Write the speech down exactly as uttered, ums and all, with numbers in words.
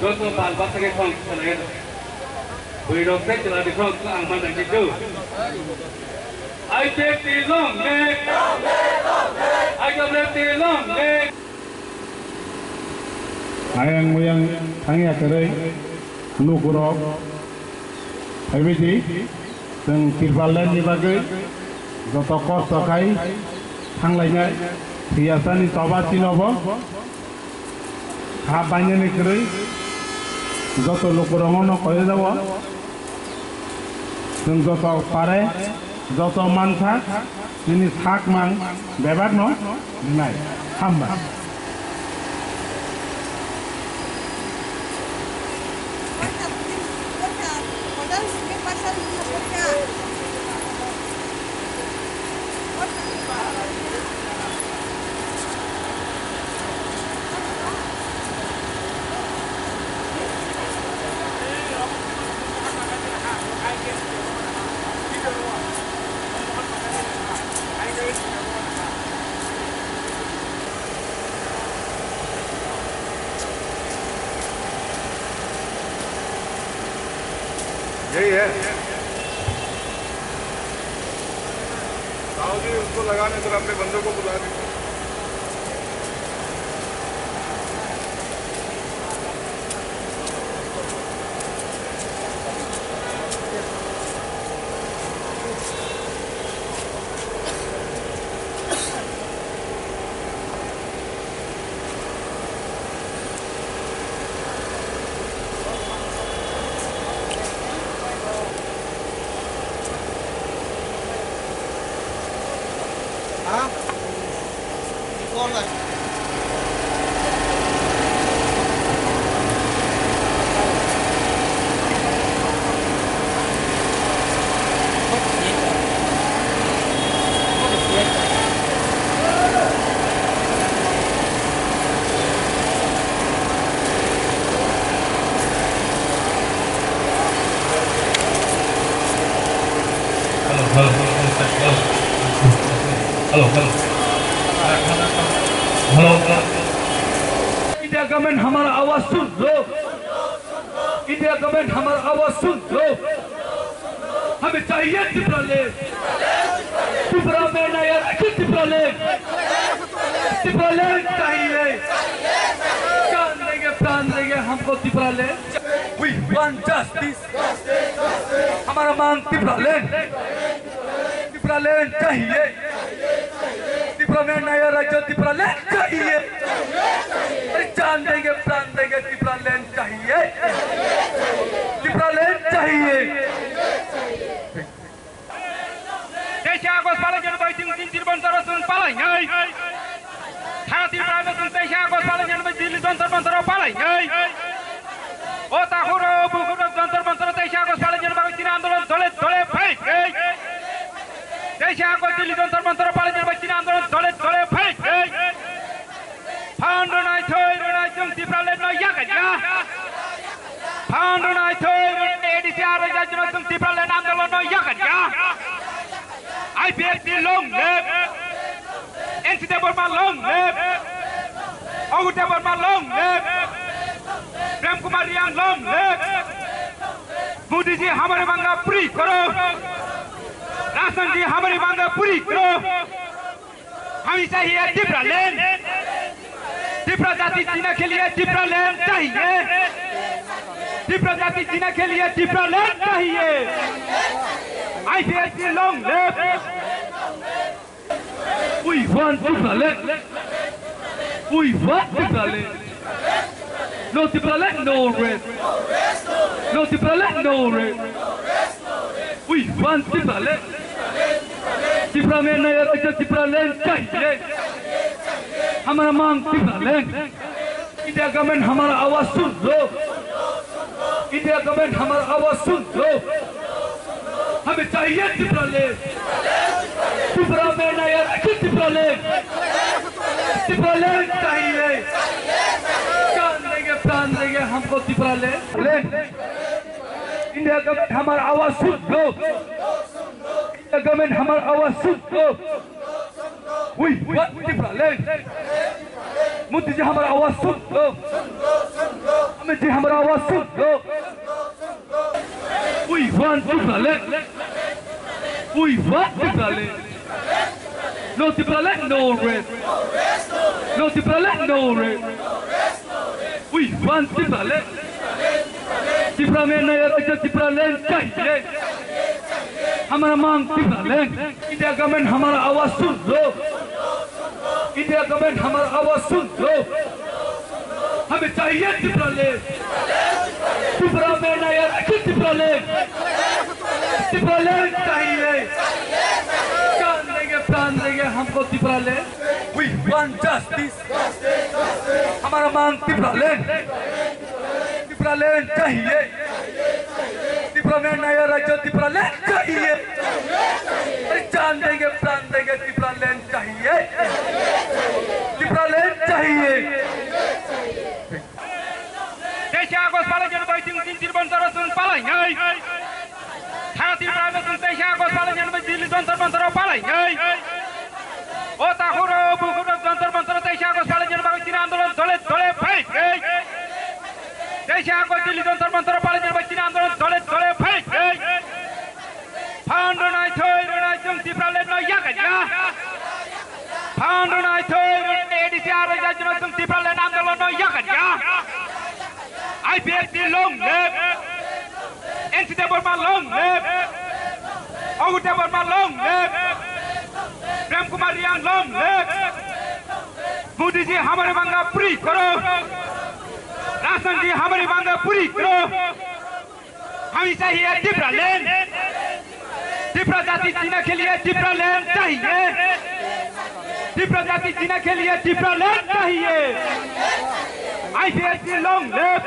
Joto bal basa khe khong khwlai. Bui rok tei chwla ni khong ang ma nang khe do. I P F T long live! I W F T long live! Ayang muyang thangya kwrwi lukurok phaibaidi, chwng Tipraland ni bagwi joto kosto khai thanglainai, thwiyasani choba chinobo. Ha bainani kwrwi joto lukurokno koi jao. Chwng joto pare, joto mansa, chini sak mang bebakno rinai. Hambai. यही है। ताऊ जी, उसको लगाने, फिर अपने बंदों को बुला दीजिए। Hello, hello, hello, hello, hello, hello, hello, hello, hello, hello. India government हमारा आवाज सुन लो। India government हमारा आवाज सुन लो। हमें चाहिए Tipraland। त्रिपुरा में नया राज्य Tipraland। Tipraland चाहिए। जान देंगे, प्राण देंगे, हमको Tipraland। We want justice। हमारा मांग Tipraland। Tipraland चाहिए। त्रिपुरा में नया राज्य Tipraland चाहिए। अरे जान देंगे, प्राण देंगे, Tipraland चाहिए। Tipraland चाहिए। Teisa August palai jani bai chwng Jantar Mantar o chwng palai nai. Sara Tripura no chwng teisa August palai jani bai Delhi Jantar Mantar o palai nai. O takhuk rok, bukhuk rok, Jantar Mantar o teisa August palai jani bagwi chini andolon dole dole phai nai. Teisa August Delhi Jantar Mantar o palai jani bai chini andolon dole dole phai nai. Phan rwnai, thwi rwnai, chwng Tipraland no yakarya. Phan rwnai, thwi rwnai, A D C R rwnai, chwng Tipraland andolon no yakarya. I P F T long live. N C Debbarma long live. Agu Debbarma long live. Prem Kumar Reang long live. Modi जी हमारे मांगा पूरी करो। राशन जी हमारी मांगा पूरी करो। हमें चाहिए Tipraland। त्रिपुरा जाति जीने के लिए Tipraland चाहिए। त्रिपुरा जाति जीने के लिए Tipraland चाहिए। I P F T long live। We want Tipraland. We want Tipraland. No Tipraland, no rest. No Tipraland, no rest. We want Tipraland. Tripura में नया राज्य Tipraland चाहिए। हमारा मांग Tipraland। India government हमारा आवाज सुन लो। India government हमारा आवाज सुन लो। हमें चाहिए Tipraland। त्रिपुरा में नया राज्य Tipraland। Tipraland चाहिए। जान देंगे, प्राण देंगे, हमको Tipraland। India government हमारा आवाज सुन लो। India government हमारा आवाज सुन लो। We want Tipraland. मोदी जी हमारा आवाज सुन लो। अमित जी हमारा आवाज सुन लो। We want Tipraland. We want Tipraland. No Tipraland, no rest. No Tipraland, no rest. We want Tipraland. Tipra mein naya rajya, Tipraland chahiye. हमारा मांग Tipraland. India government हमारा आवाज सुन लो. India government हमारा आवाज सुन लो. हमें चाहिए Tipraland. Tipra mein naya rajya, Tipraland. Tipraland chahiye. जान देंगे, प्राण देंगे, हमको Tipraland. We want justice. हमारा मांग Tipraland. Tipraland chahiye. Tipra mein naya rajya, Tipraland chahiye. अरे जान देंगे, प्राण देंगे, Tipraland chahiye. Tipraland chahiye. Teisa August palai jani bai tin tin tir bantar sung palai nai. Thara Tripura no sung teisa August palai jani bai Delhi Jantar Mantar palai nai. O takhuro bukhuro Jantar Mantar teisa August palai jani bai tin andolon dole dole phai nai. Teisa August Delhi Jantar Mantar palai jani bai tin andolon dole dole phai nai. Phan rwnai thoi rwnai chwng Tipraland no yakanya. Phan rwnai thoi rwnai A D C R rwnai chwng Tipraland andolon no yakanya. I P F T long live. N C Debbarma long live. Abu Debbarma long live. Prem Kumar Reang long live. Modi जी हमारी मांग पूरी करो. राशन जी हमारी मांग पूरी करो. हमें चाहिए Tipraland. Tipra jati jina ke liye Tipraland chahiye. Tipra jati jina ke liye Tipraland chahiye. I P F T long live.